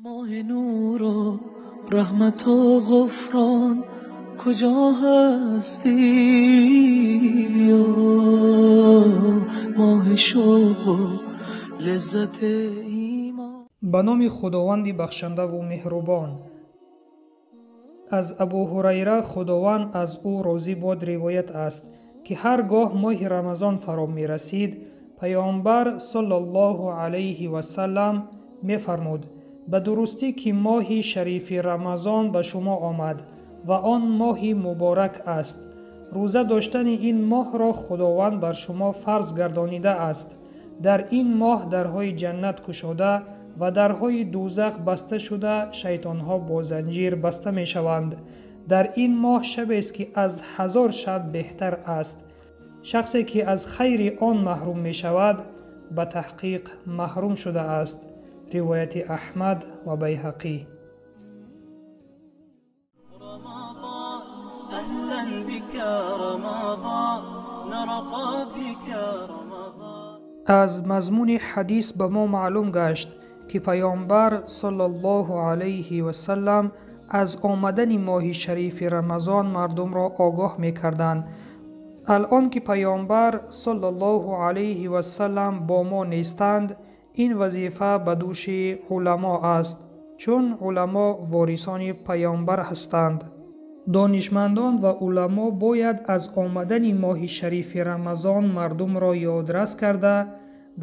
Моҳи нуру раҳмату ғуфрон, куҷо ҳастӣ? Моҳи шавқу лаззати имон. Ба номи Худованди бахшандаву меҳрубон. Аз Абу Ҳурайра, Худованд аз ӯ розӣ бод, ривоят аст, ки ҳар гоҳ моҳи Рамазон фаро мерасид, Паёмбар саллаллоҳу алайҳи васаллам мефармуд: ба дурустӣ ки моҳи шарифи Рамазон ба шумо омад ва он моҳи муборак аст. Рӯза доштани ин моҳро Худованд бар шумо фарз гардонидааст. Дар ин моҳ дарҳои ҷаннат кушода ва дарҳои дӯзах баста шуда, шайтонҳо бо занҷир баста мешаванд. Дар ин моҳ шабест ки аз 1000 шаб беҳтар аст. Шахсе ки аз хайри он маҳрум мешавад, ба таҳқиқ маҳрум шудааст. Ривояти Аҳмад ва Байҳақӣ. Аз мазмуни ҳадис ба мо маълум гашт, ки Паёмбар саллаллоҳу алайҳи васаллам аз омадани моҳи шарифи Рамазон мардумро огоҳ мекарданд. Алон ки Паёмбар саллаллоҳу алайҳи васаллам бо мо нестанд, ин вазифа ба дӯши уламо аст, чун уламо ворисони Паёмбар ҳастанд. Донишмандон ва уламо бояд аз омадани моҳи шарифи Рамазон мардумро ёдрас карда,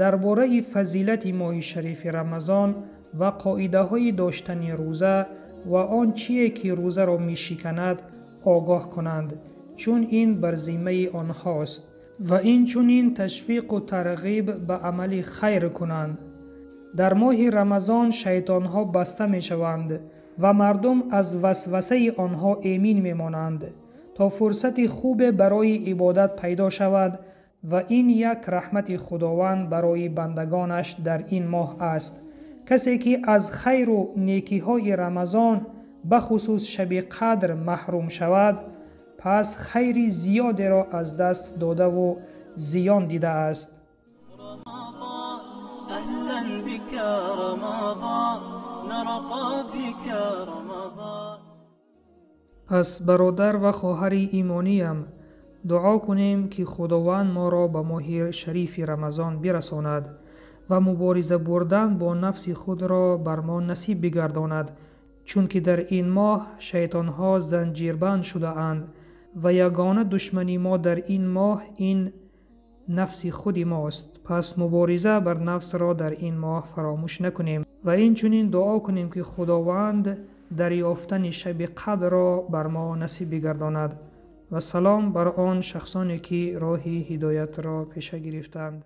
дар бораи фазилати моҳи шарифи Рамазон ва қоидаҳои доштани рӯза ва он чие ки рӯзаро мешиканад огоҳ кунанд, чун ин бар зиммаи онҳост ва инчунин ташвиқу тарғиб ба амали хайр кунанд. Дар моҳи Рамазон шайтонҳо баста мешаванд ва мардум аз васвасаи онҳо эмин мемонанд, то фурсати хубе барои ибодат пайдо шавад ва ин як раҳмати Худованд барои бандагонаш дар ин моҳ аст. Касе ки аз хайру некиҳои Рамазон, бахусус шаби қадр, маҳрум шавад, пас хайри зиёдеро аз даст додаву зиён дидааст. Пас бародар ва хоҳари имониям, дуо кунем, ки Худованд моро ба моҳи шарифи Рамазон бирасонад ва мубориза бурдан бо нафси худро бар мо насиб бигардонад, чунки дар ин моҳ шайтонҳо занҷирбанд шудаанд ва ягона душмани мо дар ин моҳ ин нафси худи мост. Пас мубориза бар нафсро дар ин моҳ фаромӯш накунем ва инчунин дуо кунем, ки Худованд дар ёфтани шаби қадрро бар мо насиб бигардонад. Ва салом бар он шахсоне ки роҳи ҳидоятро пеша гирифтанд.